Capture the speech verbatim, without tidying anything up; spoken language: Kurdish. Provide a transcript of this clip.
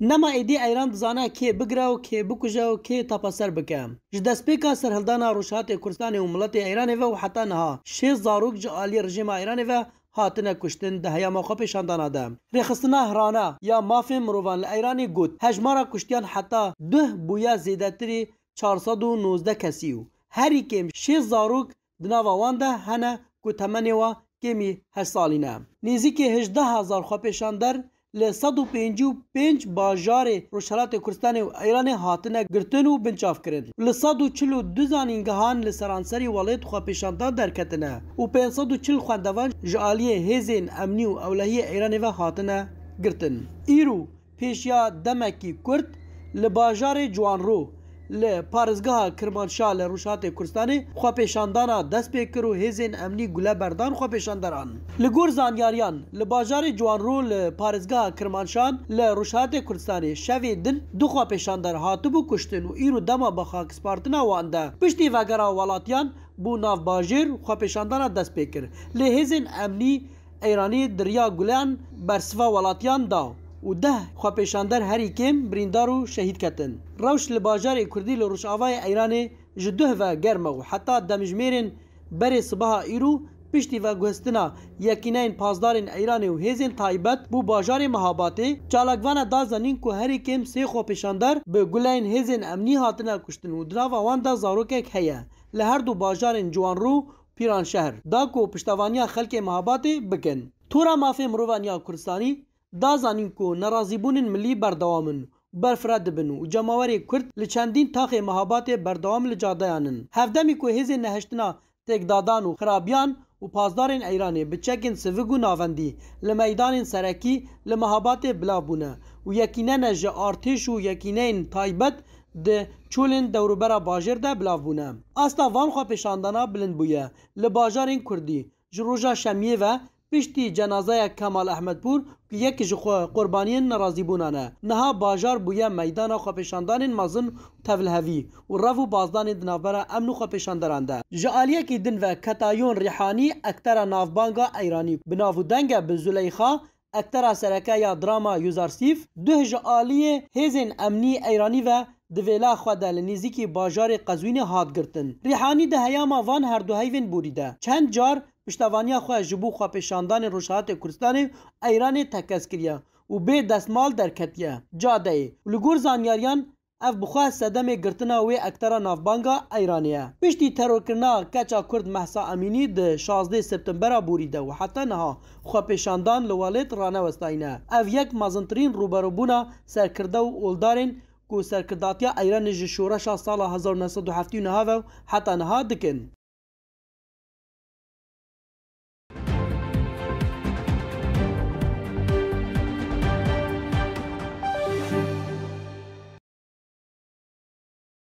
Nema êdî Eyran dizane kê bigire û kê bikuje û kê tepeser bike. Ji destpêka serhildana Rojhilatê Kurdistanê û miletê Eyranê ve û heta niha şêst zarok ji aliyê rejîma Eyranê ve hatine kuştin di heyama xwepêşandana de. Rêxistina Hirane ya Mafên Mirovan li Eyranê got, hejmara kuştiyan heta duh bûye zêdetirî çar sed û nozdeh kesî û herî kêm şêst zarok di nava wan de hene ku temenê wa kêmî heşt salî ne. Nêzîkî hejdeh hezar xwepêşander li sed û pêncî û pênc bajarê Rojhilatê Kurdistanê û Eyranê hatine girtin û binçavkirin. Li sed û çil û du zanîngehan li seranserî welêt xwepêşandan derketine û pênc sed û çil xwendevan ji aliyê hêzên emnî û ewlehiyê Eyranê ve hatine girtin. Îro pêşiya demekî kurt li bajarê Ciwanro li parêzgeha Kirmanşah li Rojhilatê Kurdistanê xwepêşandana dest pê kir û hêzên emnî gule berdan xwepêşanderan. Li gor zanyariyan, li bajarê Ciwanro li parêzgeha Kirmanşan li Rojhilatê Kurdistanê şevê din du xwepêşander hatibû kuştin û îro dema bi xakispartina wan de piştî vegera welatiyan bû nav bajêr xwepêşandana dest pê kir. Lê hêzên emnî Eyranî di riya guleyan bersiva welatiyan da û deh xwepêşander herî kêm birîndar û şehîd ketin. Rewş li bajarê Kurdî li rojavayê Eyranê ji duh ve germ e û heta demjimêrên berê sibeha îro piştî veguhestina yekîneyên pasdarên Eyranê û hêzên taybet bo bajarê Mehabatê, çalakvane da zanîn ku herî kêm sê xwepêşander bi guleyên hêzên emnî hatine kuştin û di nava wan de zarokek heye. Li her du bajarên Ciwanrû Pîranşehr da ku piştevaniya xelkê Mehabatê bikin. Tora Mafê Mirovan ya Kurdistanî da zanîn ku nerazîbûnên milî berdewam in û berfireh dibin û cemawerê Kurd li çendîn taxê Mehabatê berdewam li cadeyan in. Hevdemî ku hêzên nehiştina têkdadan û xirabiyan û pasdarên Eyranê bi çekên sivik û navendî li meydanên serekî li Mehabatê bilav bûne û yekînene ji artêş û yekîneyên taybet di çolên dewrûbera bajêr de bilav bûne. Asta van xwepêşandana bilind bûye. Li bajarên Kurdî ji roja Şemiyê ve piştî cenazeya Kemal Ehmedpûr ku yek ji xwe qurbaniyên nerazîbûnan e, niha bajar bûye meydana xwepêşandanên mezin û tevlihevî û rev û bazdanên di navbera emn û xwepêşanderan de. Ji aliyekî din ve Ketayon Rîhanî, ektera navbanga Eyranî bi nav û deng e bi Zuleyxa, ektera sereke ya drama Yuzarsîf, duh ji aliyê hêzên emnî Eyranî ve di vêla xwe de li nêzîkî bajarê Qezwînê hat girtin. Rîhanî di heyama van herdu heyvên borî de çend car piştevaniya xwe ji bo xwepêşandanên Rojhilatê Kurdistanê û Eyranê tekez kiriye û bê destmal derketiye cadeyê û li gor zanyariyan ev bi xwe sedemê girtina wê ektera navbanga Eyranê ye. Piştî terorkirina keça Kurd Mehsa Emînî di şazdeh Septembera borî de û heta niha xwepêşandan li welêt ranewestayîne. Ev yek mezintirîn rûberûbûna serkirde û oldarên ku serkirdatiya Eyranê ji şoreşa sala hezar û neh sed û heftê û neh ve heta niha dikin.